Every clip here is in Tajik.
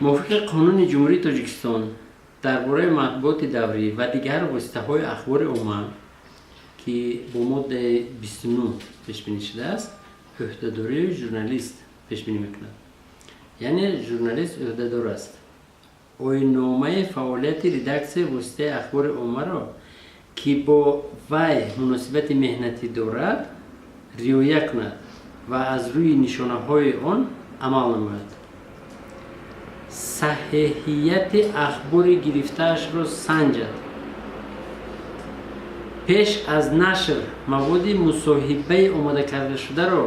Мувофиқи Қонуни Ҷумҳурии Тоҷикистон дар бораи матбуоти даврӣ ва дигар воситаҳои ахбори омма, ки бо моддаи 29 пешбинӣ шудааст, ӯҳдадории журналист пешбинӣ мекунад. Яъне журналист ӯҳдадор аст оинномаи фаъолияти редаксияи воситаи ахбори оммаро, ки бо вай муносибати меҳнатӣ дорад, риоя кунад ва аз рӯи нишонаҳои он амал намояд, саҳеҳияти ахбори гирифтаашро санҷад, пеш аз нашр маводи мусоҳибаи омода кардашударо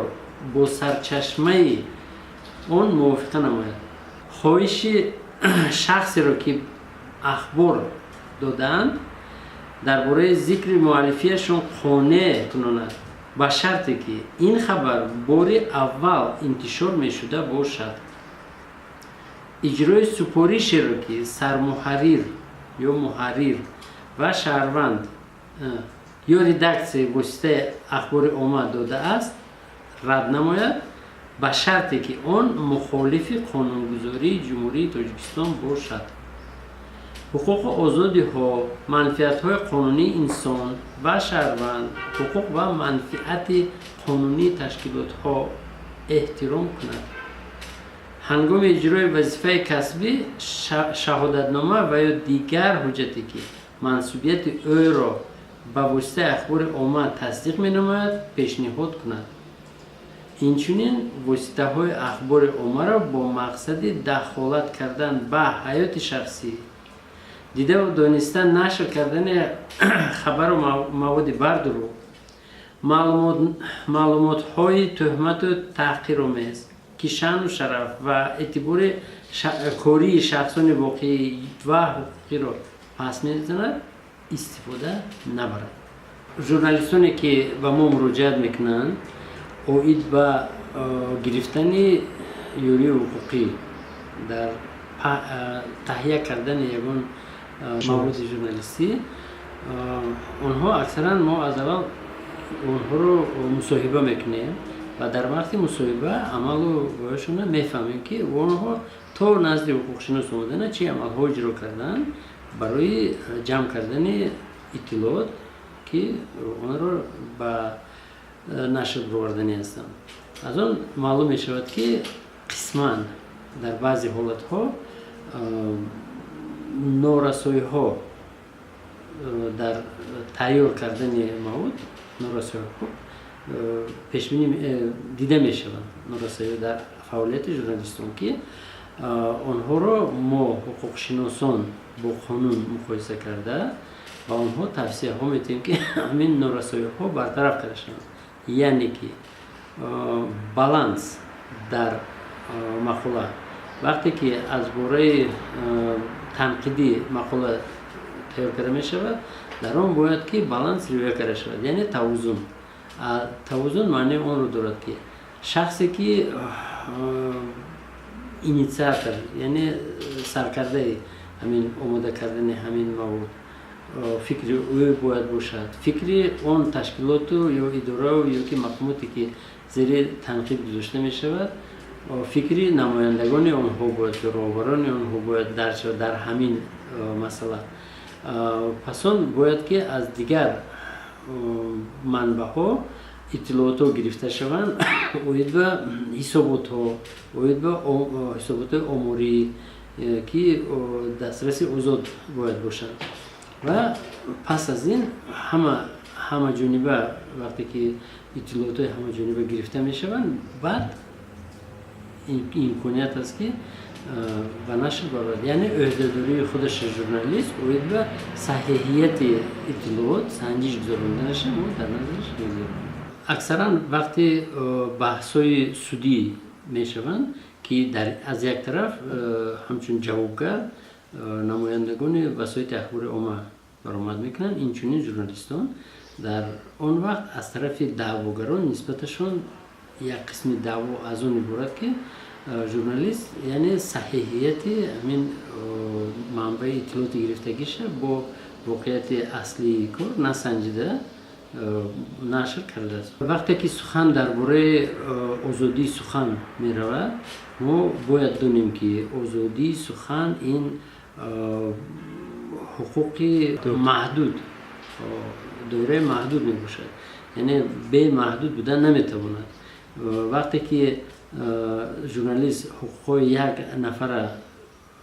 бо сарчашмаи он мувофиқа намояд, хоҳиши шахсеро, ки ахбор додаанд, дар бораи зикри муаллифиашон қонеъ кунонад, ба шарте ки ин хабар бори аввал интишор мешуда бошад, иҷрои супоришеро, ки сармуҳаррир ё муҳаррир ва шаҳрванд ё редаксияи воситаи ахбори омма додааст, рад намояд, ба шарте ки он мухолифи қонунгузории Ҷумҳурии Тоҷикистон бошад, ҳуқуқу озодиҳо, манфиатҳои қонунии инсон ва шаҳрванд, ҳуқуқ ва манфиати қонунии ташкилотҳо эҳтиром кунад, ҳангоми иҷрои вазифаи касбӣ шаҳодатнома ва ё дигар ҳуҷҷате, ки мансубияти ӯро ба воситаи ахбори омма тасдиқ менамояд, пешниҳод кунад. Инчунин воситаҳои ахбори оммаро бо мақсади дахолат кардан ба ҳаёти шахсӣ, дидаву дониста нашр кардани хабару маводи бардурӯғ, маълумотҳои тӯҳмату таҳқиромез, ки шаъну шараф ва эътибори кории шахсони воқеӣ ва ҳуқуқиро паст мезанад, истифода набарад. Журналистоне, ки ба мо муроҷиат мекунанд оид ба гирифтани ёрии ҳуқуқӣ дар таҳия кардани ягон маводи журналистӣ, онҳо аксаран, мо аз аввал онҳоро мусоҳиба мекунем ва дар вақти мусоҳиба амалу вояшона мефаҳмем, ки онҳо то назди ҳуқуқшинос омадана чӣ амалҳо иҷро карданд барои ҷамъ кардани иттилоот, ки онро ба нашр бироварданӣ ҳастанд. Аз он маълум мешавад, ки қисман дар баъзе ҳолатҳо норасоиҳо дар тайёр кардани мавод, норасоиҳо пешбинӣ дида мешаванд, норасоиҳо дар фаъолияти журналистон, ки онҳоро мо, ҳуқуқшиносон, бо қонун муқоиса карда, ба онҳо тавсияҳо медиҳем, ки ҳамин норасоиҳо бартараф карда шаванд. Яъне ки баланс дар мақола, вақте ки аз бораи танқидӣ мақола тайёр карда мешавад, дар он бояд ки баланс риоя карда шавад, яъне тавозун. Тавозун маънии онро дорад, ки шахсе ки инициатор, яъне саркардаи ҳамин омода кардани ҳамин мавод, фикри ӯ бояд бошад, фикри он ташкилоту ё идорау ё ки мақомоте, ки зери танқид гузошта мешавад, фикри намояндагони онҳо бояд, роҳбарони онҳо бояд дарҷ шавад дар ҳамин масъала. Пас он бояд ки аз дигар манбаъҳо иттилоотҳо гирифта шаванд оид ба ҳисоботҳо, оид ба ҳисоботҳои оморӣ, ки дастраси озод бояд бошанд. Ва пас аз ин ҳама ҳамаҷониба, вақте ки иттилоотҳои ҳамаҷониба гирифта мешаванд, баъд имконият аст, ки ба нашр барояд. Яъне ӯҳдадории худаша журналист оид ба саҳеҳияти иттилоот санҷиш гузаронданаша мо дар назараш мегирем. Аксаран вақте баҳсҳои судӣ мешаванд, ки аз як тараф ҳамчун ҷавобгар намояндагони васоити ахбори омма баромад мекунанд, инчунин журналистон, дар он вақт аз тарафи даъвогарон нисбаташон як қисми даъво аз он иборат, ки журналист, яъне саҳеҳияти ҳамин манбаи иттилооти гирифтагиша бо воқеияти аслии кор насанҷида. нашр кардааст. Вақте ки сухан дар бораи озодии сухан меравад, мо бояд донем, ки озодии сухан ин ҳуқуқи маҳдуд, доираи маҳдуд мебошад, яъне бемаҳдуд буда наметавонад. Вақте ки журналист ҳуқуқҳои як нафара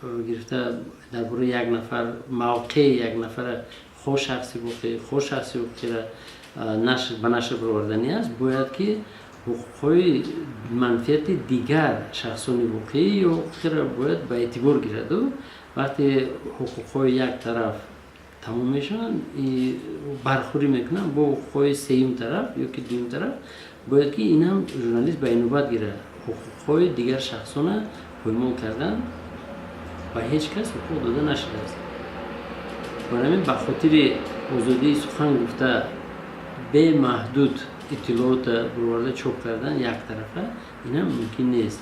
гирифта, дар бораи як нафар, мавқеи як нафара, хо шахси воқеӣ, хо шахси ҳуқуқиро ба нашр бароварданӣ аст, бояд ки ҳуқуқҳои манфиати дигар шахсони воқеӣ ё ҳуқуқиро бояд ба эътибор гираду вақте ҳуқуқҳои як тараф тамом мешаванд, бархӯрӣ мекунанд бо ҳуқуқҳои сеюм тараф ё ки дуюм тараф, бояд ки инам журналист ба инобат гирад. Ҳуқуқҳои дигар шахсона поймол кардан ба ҳеҷ кас ҳуқуқ дода нашудааст. Барои ҳамин ба хотири озодии сухан гуфта, бемаҳдуд иттилоота бароварда чоп кардан яктарафа, инам мумкин нест.